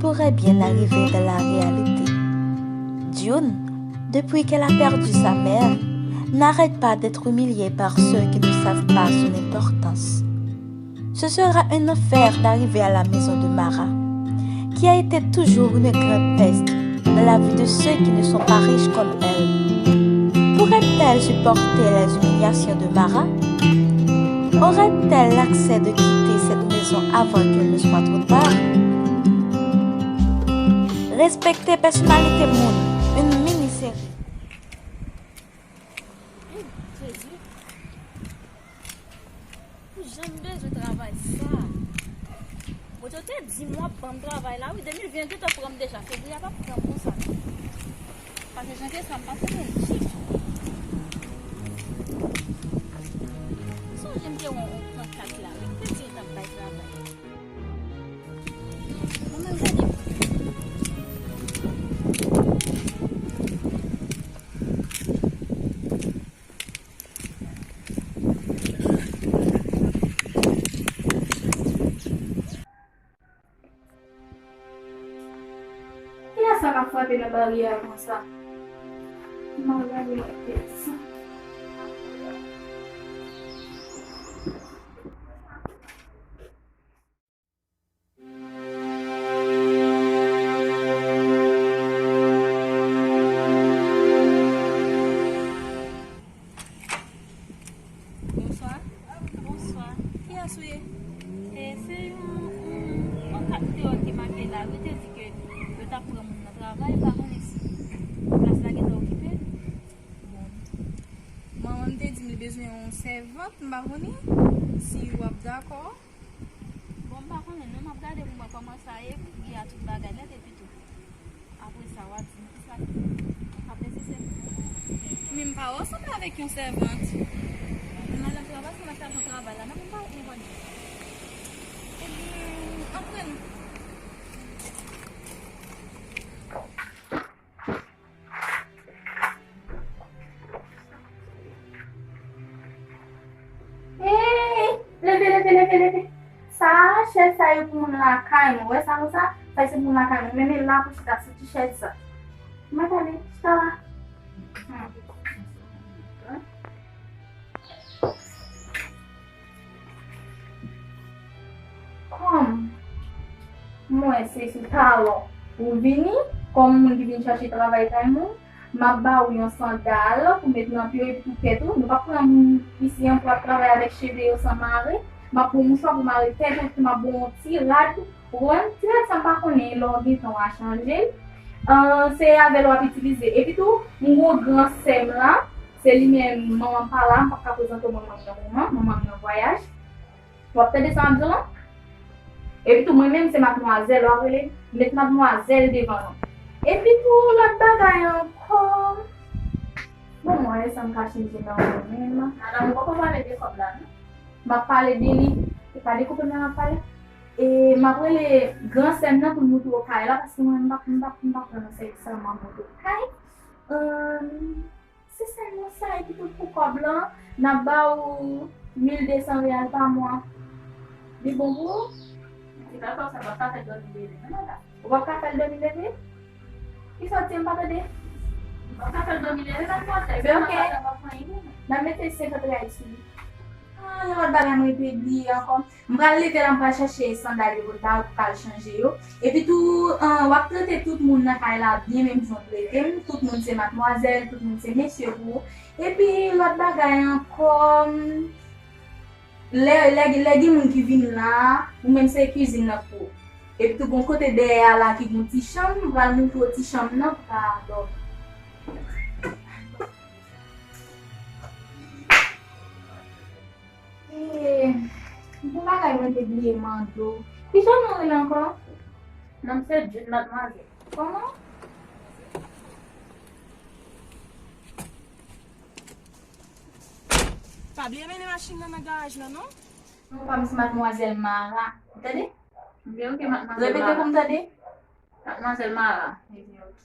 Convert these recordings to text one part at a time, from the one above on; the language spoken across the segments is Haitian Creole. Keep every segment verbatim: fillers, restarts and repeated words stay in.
pourrait bien arriver dans la réalité. June, depuis qu'elle a perdu sa mère, n'arrête pas d'être humiliée par ceux qui ne savent pas son importance. Ce sera un enfer d'arriver à la maison de Mara, qui a été toujours une grande peste dans la vie de ceux qui ne sont pas riches comme elle. Pourrait-elle supporter les humiliations de Mara? Aurait-elle l'accès de quitter cette maison avant qu'il ne soit trop tard? Respekte pèsonalite moun, une mini-série. Ou janm bezwen travay sa. Bondye te di m w ap ban m travay la, wi. De mil ven gentan pran m deja. Fevriye a p ap pran m konsa. Pase janvye sa, m pa konnen l ditou. Sonje m te wè yon pankat la, wi. M te di l t ap bay travay. Mwen menm gade. Kiyès sa k ap frape nan baryè a konsa? M al gade nan pyès. Bonswa. Bonswa. Kiyès ou ye? E, se yon, yon, yon kat deyò ki make la. Yo te di ke yo t ap pran moun nan travay, m pa konnen si plas la gentan okipe. Bon. Manman m te di m li bezwen yon sèvant, m pa konnen si w ap dakò. Bon, m pa konnen non, m ap gade pou m wè kòman sa ye, pri a, tout bagay nèt, epi tou. Apre sa, w a di m kisa k ap nesesè. Men m pa wè w sanble avèk yon sèvant. Madanm travay, se mwen k t ap nan travay la, non, m pa wè konprann. Ebyen, antre non. Hey, leve, leve, leve, leve. Sa, chèz sa yo pou moun lakay mwen. Wè sa konsa? Sa se pou moun lakay mwen. Men, men la pou chita sou ti chèz sa. Mwen tande, chita la. Hmm. Kòm m wè se sou talon ou vini, kòm moun ki vin chache travay kay moun, m ap ba ou yon sandal pou met nan pye w epi tou tèt ou. Nou p ap pran moun isi an pou ap travay avèk cheve yo san mare. M ap ba w mouchwa pou mare tèt ou, epi m ap ba w yon ti rad. Ou konprann? Ti rad sa m pa konnen lè w gen tan w a chanje l. Ahn, se avè l w ap itilize. Epi tou, m gon gran sè m la. Se li menm, manman m pa la, m p ap ka prezante w manman m nan moman, manman m nan vwayaj. W ap tande sa m ap di w lan? Epi tou, mwen menm, se madmwazèl, w ap rele, met madmwazèl devan non. Epi tou, lòt bagay ankò. Bon, mwen, sa m ka chanje nan mwen menm. Madanm, ou poko pale de kòb la, non? M ap pale de li. Se pa de koupe men m ap pale. E m ap rele gran sè m nan pou l montre w kay la, paske mwen, m p ap, m p ap, m p ap pran nan sèvis sa, m ap montre w kay. Ahn, se sèlman sa, epi tout pou kòb lan, n ap ba ou mil de san reyal pa mwa. Li bon pou ou? Ti papa, sa p ap ka fè dòmi leve, non, madanm? Ou p ap ka fè l dòmi leve? Kisa w di m pa tande? Ou p ap ka fè l dòmi leve, madmwazèl? Ebyen, oke. N ap mete senkant reyal sou li. Ah, yon lòt bagay mwen te bliye ankò. M pral leve la, m pral chache sandal yo pou l ba ou pou k al chanje yo. Epi tou, ahn, w ap trete tout moun nan kay la byen, menm jan w trete m. Tout moun se madmwazèl, tout moun se mesye pou ou. Epi lòt bagay ankò, m, lè, lè, lè gen moun ki vin la, ou menm se kizin nan pou ou. Epi tou gon kote dèyè a la ki gon ti chanm, m pral montre w ti chanm nan pou w ka dòmi. E, gon bagay mwen te bliye mande w. Kijan non w rele ankò? Non m se Jude, madmwazèl. Kòman? Pa bliye mennen machin nan nan garaj lan, non? Non, pa m se madmwazèl Mara. Ou tande? Byen, oke, madmwazèl Mara. Repete pou m tande. Madmwazèl Mara. Ebyen, oke.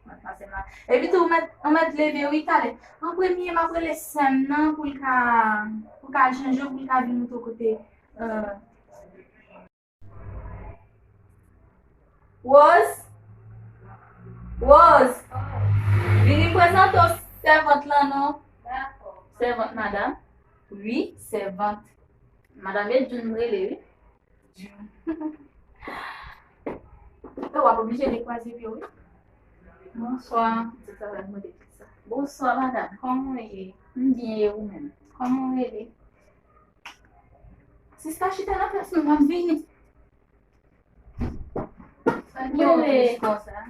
Madmwazèl Mara. Epi tou, ou mèt, ou mèt leve, wi, talè. An premye, m ap rele sè m nan pou l ka, pou l ka al chanje, pou l ka vin montre w kote, euh, Rose? Rose! Vini prezante w sèvant lan non. Sèvant, madam? Wi, sèvant. Madam, e June m rele, wi. June. E w ap oblije dekwaze pye w, wi. Bonswa. Se sa, mwen te di sa. Bonswa, madam. Kòman w ye? M byen, e ou menm? Kòman w rele? Sista, chita nan plas mwen, m ap vini. Sa gen yon plis konsa?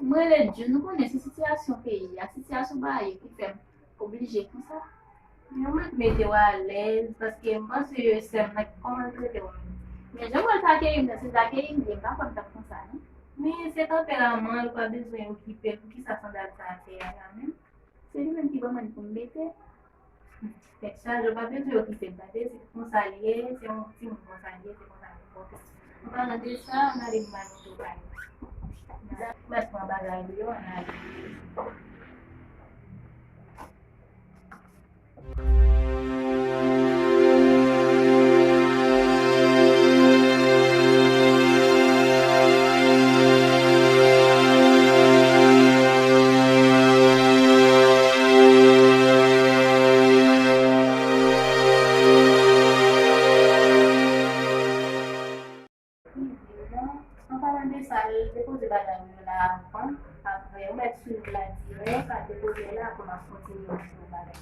M rele June, ou konnen se sitiyasyon peyi a, sitiyasyon bagay yo ki fè m oblije konsa. Men mwen mete w alèz, paske m panse yo sè m nan ki kòman l trete w menm. Men jan w wè l t akeyi m nan, se l t akeyi m ye, m pa kwè m t ap konsa, non. Men se tanperaman l, ou pa bezwen okipe l, poukisa sandal sa atè a la menm? Se li menm ki ban mwen l pou m mete. Tèt chaje, w pa bezwen okipe l, tande, se konsa l ye, se yon timoun konsa l ye, se konsa l konpòte. An palan de sa, ann ale m ba nou tou bagay. Mèt pran bagay li yo, ann ale. An palan de sa, al depoze bagay ou yo la avan. Apre, ou mèt swiv la dirèk, al depoze la, apre m ap kontinye montre w bagay.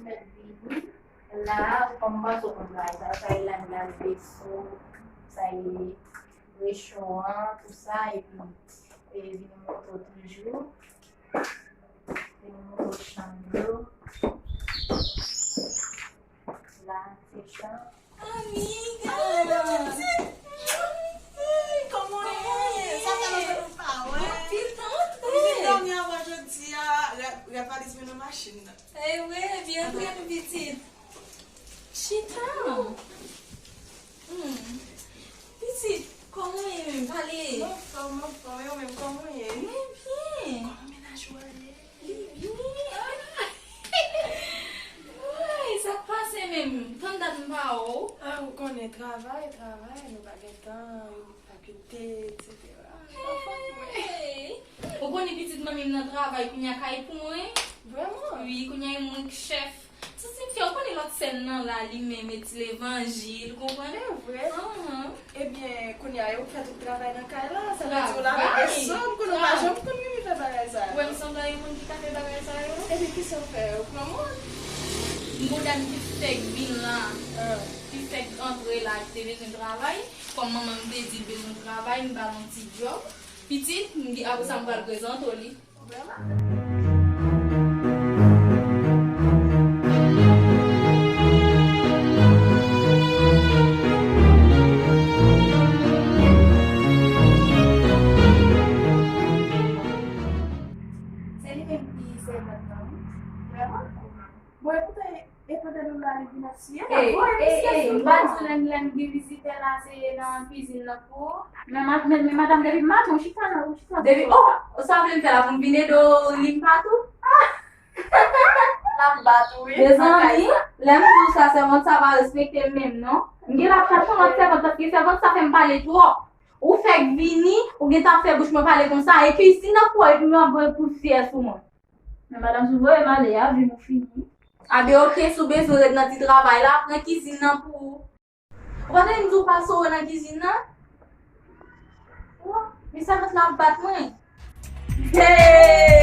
Mèt vini. La, kòm m panse w konn bagay sa, sa e lannay, veso, sa e rechon an, tou sa, epi, e, vini montre w toujou. Vini montre w chanm yo. La, se chanm. Amiga! Kòman w ye? Sa fè lontan nou pa wè. Anpil tan, antre. Ou vin dòmi anvan jodi a, rè-, rèv Alice vin nan machin nan. Ewe, byen antre, pitit. Chita. Hmm. Pitit, kòman w ye menm? Pale. M anfòm, m anfòm. E ou menm, kòman w ye? Mwen byen. Kòman mennaj ou a ye? Li byen. Woy, sa k pase menm? Tann dat m pa wè w. A, ou konnen, travay, travay, nou pa gen tan, fakilte, etsetera. Hey! Ou konnen pitit manmi m nan travay kounye a kay pou mwen? Vrèman? Wi, kounye a e mwen k chèf. Ti, ti fi a, ou konnen lòt sè m nan la, li menm e ti levanjil, ou konprann? Se vre? Anhan. Ebyen, kounye a, ou fè tout travay nan kay la, sa vle di ou lave veso, m konnen ou pa janm konn renmen fè bagay sa yo. Ou wè m sanble yon moun ki ka fè bagay sa yo? Ebyen, kisa w fè? Ou pran mòd? M gon dam ki fèk vin la, ki fèk antre la, ki te bezwen travay. Kòm manman m te di l bezwen travay, m ba l yon ti djòb. Pitit, m gen, apre sa, m pral prezante w li. Se li menm ki sèvant lan, wi. Vrèman? Bon, e poutan, e pandan nou la, li vin ap siye la. Ey, ey, ey, m pa di w lè, lè m gen vizitè la, se nan kizin nan pou. Men ma-, men, men madanm, depi maten, ou chita la, ou chita. Depi, oh, sa w vle m fè la pou m vin ede w lim pa tou? L ap bat ou, wi. Mezanmi, lè m di w sa, sèvant sa pa respekte m menm, non. M gen la ap chache yon lòt sèvant, paske sèvant sa fè m pale twòp. Ou fèk vini, ou gentan ap fè bouch mwen pale konsa, e kizin nan pou w, epi m ap voye pousyè sou mwen. Men madanm, si w voye m ale a, vi m ou fini. A ben, oke, si w bezwen ret nan ti travay la, pran kizin nan pou ou. Ou pa tande m di w pa sore nan kizin nan? Oh, men sèvant la ap bat mwen. Hey!